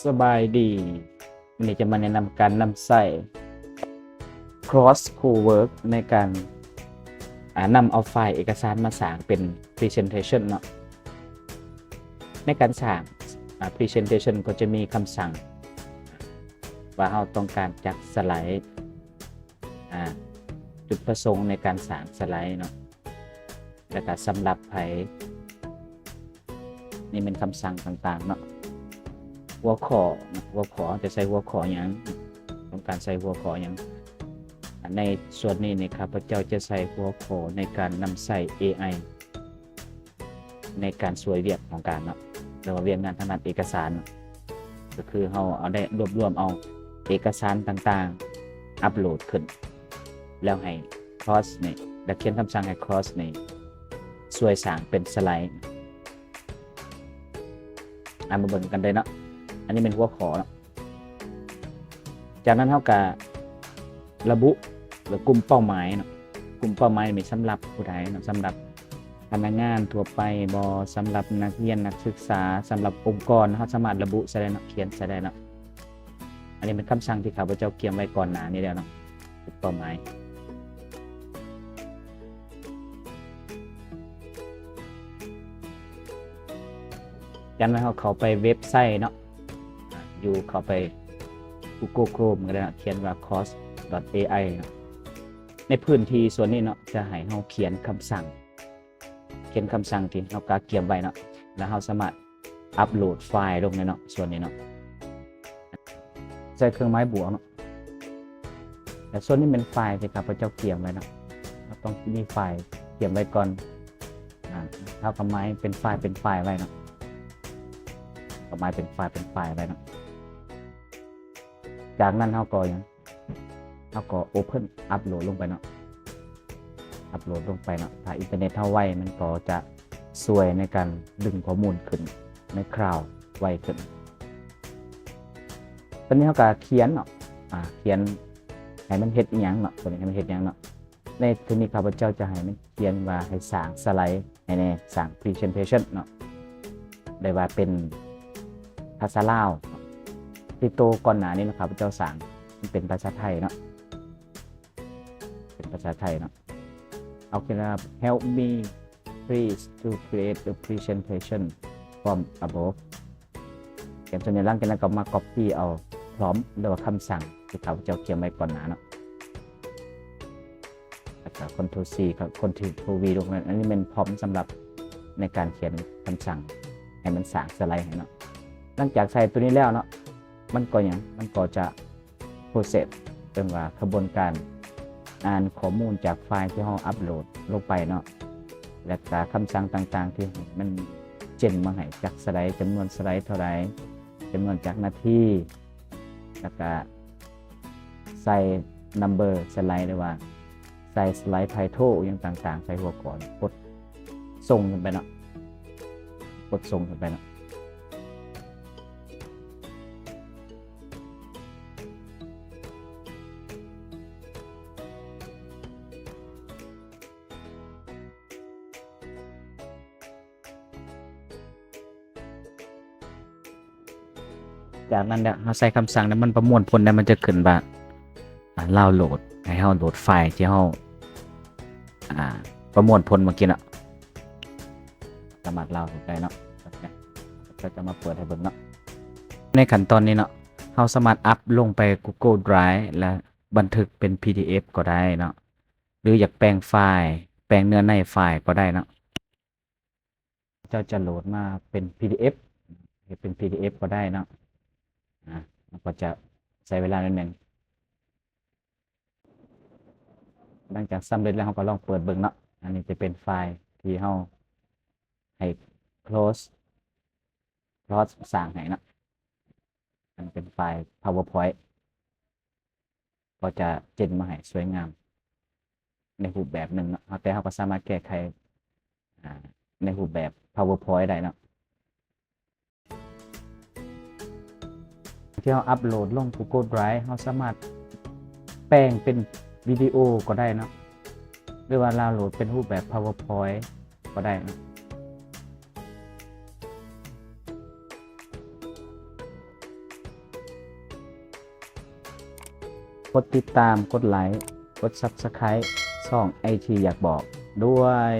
ສະບາຍດີ, ມື້ນີ້ຈະມາແນະນຳການນຳໃຊ້ Claude Cowork ໃນການ ອາ ນຳເອົາໄຟລ໌ເອກະສານມາສ້າງເປັນ Presentation ເນາະ. ໃນການສ້າງ ອາ Presentation ກໍຈະມີຄຳສັ່ງວ່າເຮົາຕ້ອງການຈັກສະໄລ, ອາ ຈຸດປະສົງໃນການສ້າງສະໄລເນາະ ແລ້ວກະສຳລັບໃຜ. ນີ້ແມ່ນຄຳສັ່ງຕ່າງໆເນາະ. ຫົວຂໍ້ເນາະ, ຫົວຂໍ້ ເຮົາຈະໃສ່ຫົວຂໍ້ຫຍັງ, ຕ້ອງການໃສ່ຫົວຂໍ້ຫຍັງ. ໃນສ່ວນນີ້ນີ້ ຂ້າພະເຈົ້າຈະໃສ່ຫົວຂໍ້ໃນການນຳໃຊ້ ເອໄອ ໃນການຊ່ວຍວຽກຂອງການເນາະ ຫຼືວ່າວຽກງານທາງດ້ານເອກະສານເນາະ. ກໍຄືເຮົາເອົາໄດ້ລວບລວມເອົາເອກະສານຕ່າງໆ ອັບໂຫຼດຂຶ້ນ ແລ້ວໃຫ້ Claude ນີ້ ແລ້ວຂຽນຄຳສັ່ງໃຫ້ Claude ນີ້ຊ່ວຍສ້າງເປັນສະໄລ. ອາ ມາເບິ່ງກັນເລີຍເນາະ. ອັນນີ້ແມ່ນຫົວຂໍ້ເນາະ. ຈາກນັ້ນເຮົາກະລະບຸ ຫຼື ກຸ່ມເປົ້າໝາຍເນາະ, ກຸ່ມເປົ້າໝາຍມີສຳລັບຜູ້ໃດເນາະ, ສຳລັບພະນັກງານທົ່ວໄປບໍ, ສຳລັບນັກຮຽນນັກສຶກສາ, ສຳລັບອົງກອນ, ເຮົາສາມາດລະບຸໃສ່ໄດ້ເນາະ, ຂຽນໃສ່ໄດ້ເນາະ. ອັນນີ້ເປັນຄຳສັ່ງທີ່ຂ້າພະເຈົ້າກຽມໄວ້ກ່ອນໜ້ານີ້ແລ້ວເນາະ, ເປົ້າໝາຍ. ຈາກນັ້ນເຮົາເຂົ້າໄປເວັບໄຊເນາະ, ຢູ່ເຂົ້າໄປ Google Chrome ກໍໄດ້ເນາະ, ຂຽນວ່າ Claude ເອໄອ ເນາະ. ໃນພື້ນທີ່ສ່ວນນີ້ເນາະ ຈະໃຫ້ເຮົາຂຽນຄຳສັ່ງ, ຂຽນຄຳສັ່ງທີ່ເຮົາກະກຽມໄວ້ເນາະ, ແລ້ວເຮົາສາມາດອັບໂຫຼດໄຟລ໌ລົງໄດ້ເນາະ, ສ່ວນນີ້ເນາະ ໃສ່ເຄື່ອງໝາຍບວກເນາະ. ແລະ ສ່ວນນີ້ແມ່ນໄຟລ໌ທີ່ຂ້າພະເຈົ້າກຽມໄວ້ເນາະ, ເຮົາຕ້ອງມີໄຟລ໌ກຽມໄວ້ກ່ອນ. ອາ ເຮົາກໍໝາຍເປັນໄຟລ໌ເປັນໄຟລ໌ໄວ້ເນາະ, ກໍໝາຍເປັນໄຟລ໌ເປັນໄຟລ໌ໄວ້ເນາະ. ຈາກນັ້ນເຮົາກໍຫຍັງ? ເຮົາກໍ Open ອັບໂຫຼດລົງໄປເນາະ, ອັບໂຫຼດລົງໄປເນາະ. ຖ້າອິນເຕີເນັດເຮົາໄວ ມັນກໍຈະຊ່ວຍໃນການດຶງຂໍ້ມູນຂຶ້ນໃນ Claude ໄວຂຶ້ນ. ຕອນນີ້ເຮົາກໍຂຽນເນາະ, ອາ ຂຽນໃຫ້ມັນເຮັດອີ່ຫຍັງເນາະ, ຕົວນີ້ໃຫ້ມັນເຮັດຫຍັງເນາະ. ໃນເທື່ອນີ້ຂ້າພະເຈົ້າຈະໃຫ້ມັນຂຽນວ່າໃຫ້ສ້າງສະໄລໃຫ້ແດ່, ສ້າງ Presentation ເນາະ, ໄດ້ວ່າເປັນພາສາລາວ. ທີ່ໂຕກ່ອນໜ້ານີ້ເນາະ ຂ້າພະເຈົ້າສ້າງມັນເປັນພາສາໄທເນາະ, ເປັນພາສາໄທເນາະ. ເອົາຂຽນວ່າ Help me please to create a presentation from above. ຂຽນສ່ວນໃຫຍ່ ຫຼັງຈາກນັ້ນກໍມາ copy ເອົາ prompt ຫຼືວ່າຄຳສັ່ງທີ່ຂ້າພະເຈົ້າຂຽນໄວ້ກ່ອນໜ້າເນາະ, ແລ້ວກໍ Ctrl C ກັບ Ctrl V ລົງນັ້ນ. ອັນນີ້ແມ່ນ prompt ສຳລັບໃນການຂຽນຄຳສັ່ງໃຫ້ມັນສ້າງສະໄລໃຫ້ເນາະ. ຫຼັງຈາກໃສ່ຕົວນີ້ແລ້ວເນາະ ມັນກໍຫຍັງ? ມັນກໍຈະ process ເອີ້ນວ່າຂະບວນການອ່ານຂໍ້ມູນຈາກໄຟລ໌ທີ່ເຮົາອັບໂຫຼດລົງໄປເນາະ, ແລ້ວກະຄຳສັ່ງຕ່າງໆທີ່ມັນເຈນມາໃຫ້ ຈັກສະໄລ, ຈຳນວນສະໄລເທົ່າໃດ, ຈຳນວນຈັກນາທີ, ແລ້ວກະໃສ່ number ສະໄລ ຫຼືວ່າໃສ່ slide title ຫຍັງຕ່າງໆ ໃສ່ຫົວຂໍ້ ກົດສົ່ງຂຶ້ນໄປເນາະ, ກົດສົ່ງຂຶ້ນໄປເນາະ. ຈາກນັ້ນແລ້ວ ເຮົາໃສ່ຄຳສັ່ງແລ້ວ ມັນປະມວນຜົນແລ້ວ ມັນຈະຂຶ້ນວ່າ ອາ ດາວໂຫຼດ ໃຫ້ເຮົາໂຫຼດໄຟລ໌ທີ່ເຮົາ ອາ ປະມວນຜົນເມື່ອກີ້ເນາະ, ສາມາດດາວໂຫຼດໄດ້ເນາະ. ກໍຈະມາເປີດໃຫ້ເບິ່ງເນາະ. ໃນຂັ້ນຕອນນີ້ເນາະ ເຮົາສາມາດອັບລົງໄປ Google Drive ແລະ ບັນທຶກເປັນ PDF ກໍໄດ້ເນາະ, ຫຼືຢາກແປງໄຟລ໌ ແປງເນື້ອໃນໄຟລ໌ກໍໄດ້ເນາະ. ເຈົ້າຈະໂຫຼດມາເປັນ PDF ເຮັດເປັນ PDF ກໍໄດ້ເນາະ. ອາ ມັນກໍຈະໃຊ້ເວລາໜ້ອຍໜຶ່ງ. ຫຼັງຈາກສຳເລັດແລ້ວ ເຮົາກໍລອງເປີດເບິ່ງເນາະ. ອັນນີ້ຈະເປັນໄຟລ໌ທີ່ເຮົາໃຫ້ Claude Claude ສ້າງໃຫ້ເນາະ, ອັນເປັນໄຟລ໌ PowerPoint ກໍຈະເຈນມາໃຫ້ສວຍງາມໃນຮູບແບບໜຶ່ງເນາະ, ແຕ່ເຮົາກໍສາມາດແກ້ໄຂ ອາ ໃນຮູບແບບ PowerPoint ໄດ້ເນາະ. ທີ່ເຮົາອັບໂຫຼດລົງ Google Drive ເຮົາສາມາດແປງເປັນວິດີໂອກໍໄດ້ເນາະ, ຫຼືວ່າດາວໂຫຼດເປັນຮູບແບບ PowerPoint ກໍໄດ້ເນາະ. ກົດຕິດຕາມ, ກົດໄລ, ກົດ Subscribe ຊ່ອງ ໄອທີ ຢາກບອກດ້ວຍ.